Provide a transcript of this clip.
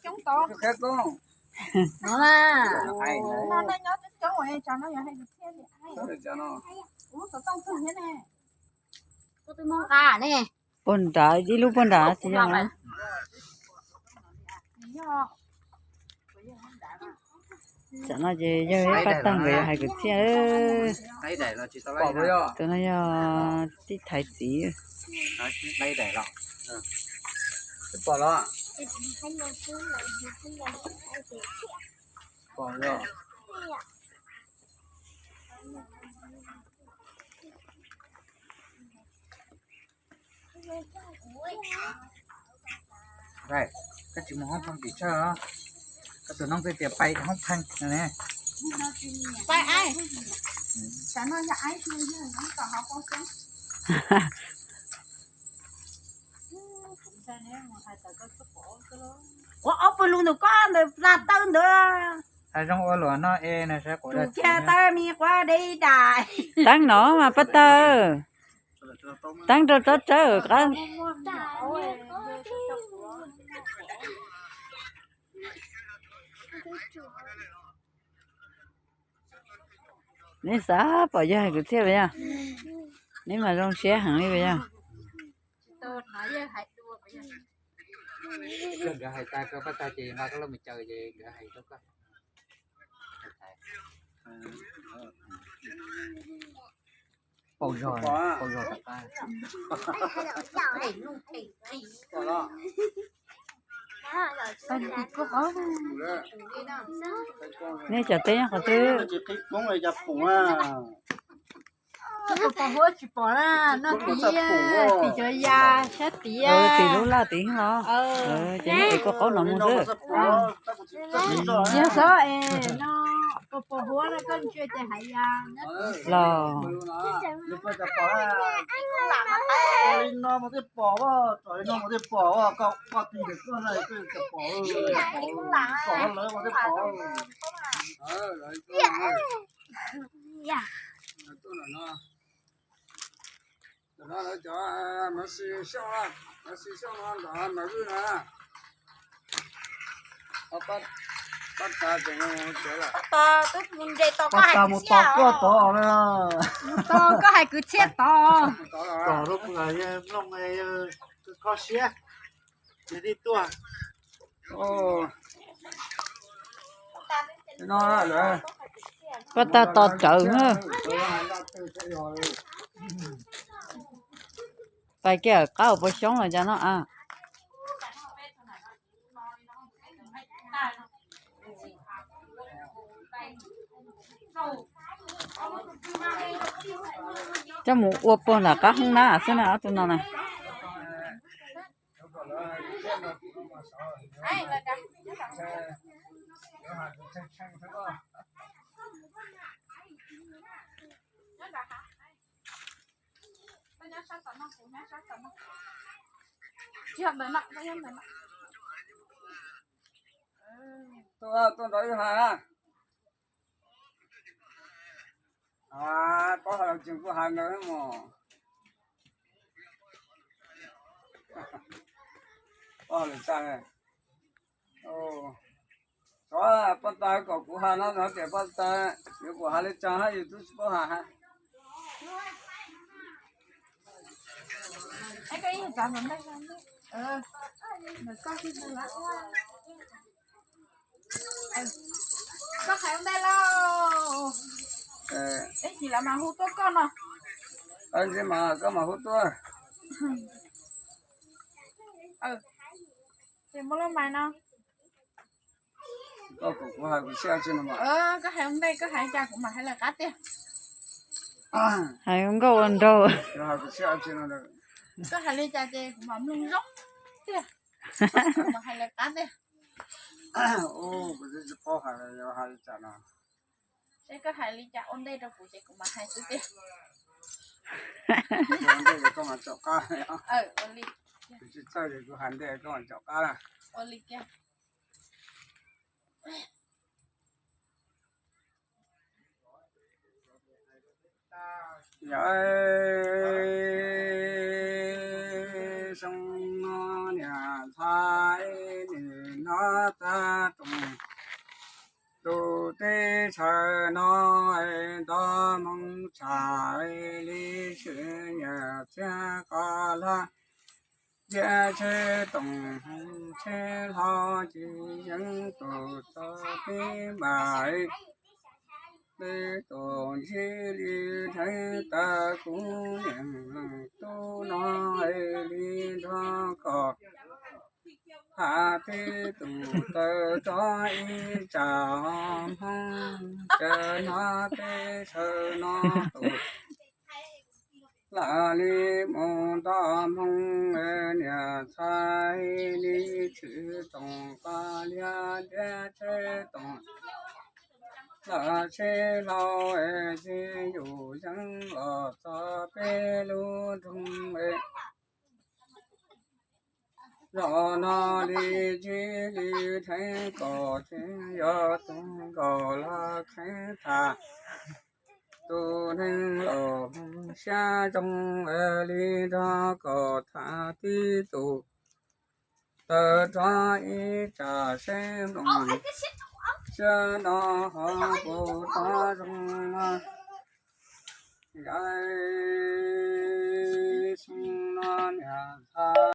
coob tod. Coob tod. No na. No nej nyob coob coob, tsam no yog hais kwv txhiaj li. Kuv lub xov tooj twg thiab ne? Kuv twb muab nqa ne. Puag nrad, ib lub puag nrad tsis yog na. Tsam no ces yog ib pab tag nkawd hais kwv txhiaj. Tus no yog tij thaiv txiv. Koj tsis mus hoob pheej tim tsawg, koj tus noog twb tias pais hoob pheej ne. Pais, tam no yog aib, tom hauv paus xyoob. Ua ob pawg lug ntawm koj ntawm plas taw ntawd. Hais zoo ua luam no es na, saib quav tus kiag taw mi quav dej dais. Teeb no mas pab taw. Teeb rau tsob tsawb qab. Neb xav pom yawg hais kwv txhiaj puas yog? Neb mas zoo siab heev li puas yog? Nkawd hais tas koj pab tag ces nqa koj los mus caw ces nkawd hais rau koj. Paus zog, paus zog tas tas. Nej cov teb nyob qhov twg? Pos huab tsis pom na, noj tid, tim cov ya sab tid, tim lub laj tid los. Ces nej ev kua qaub no mus xwb. Yog xwb es no, pos huab no koj ntsia ces hais ya los. Pab tas mus tos koj tod na. Mus tos koj hais kwv txhiaj tod. Tom lub yog mloog, koj siab, yog nej tuaj. Pab tas tos tsawv na. Pais kiag qab hauv paus xyoob los cas no a. Coj mus ua puag nram qab hoob nab xwb na ob tug no na. Tuaj nrog wb hais na. Paub hais los tseem kuj hais ntawd mos. Paub hais lus tsa. Xyov pab tas kom kuv hais no, xyov tias pab tas yuav kom hais li cas hab, yus twb tsis paub hais hab. Koj hais ua ntej lauj. Ib chim lawv mas hu tuaj koj no. Ntxiv mas koj mam hu tuaj. Ces muab lub mais no. Koj kom kuv hais kuv siab tsi no mas. Koj hais ua ntej, koj hais li cas kuv mam hais lawv qab tiag. Hais ua nkauj ua nraug. Koj hais li cas ces kuv mam mloog zoo tiag. Kuv mam hais lawv qab tiag. Kuv twb tsis paub hais, yuav hais li cas no. Seb koj hais li cas ua ntej rau kuv ces kuv mam hais xwb tiag. Ua ntej koj mam caum qab. Ua li. Kuv tsis txawj ces kuv hais ntej koj mam caum qab na. Ua li kiag. Yawm xyoo no niam ntxhais nws hnov tag rooj, tus teb chaws no nto moo tshaj li, sim nyiam txiag qos lag, ntiab tsheb toom, tsheb hlau tsis yeej tus txog peb npam, peb tus ntsib li dheev tawm kuv niam leej tub no li nrog kom tham tib tus tawg rov ib tsam hmoo, ces hnov teb chaws no tus lam li mus nto moo, niam ntxhais li tshwm toom qos liab, ntiab tsheb toom, lam tsheb hlau es tsis yus yeej los txog peb lub nroog. Zaum no li ntsib li dheev kom tseem yog tus nkaus los kheev tham, tus neeg laus siab zoo li nrog kom tham tib tus tawg rov ib tsam seb nplooj siab no ho puas tau zoo no. Yog xyoo no niam ntxhais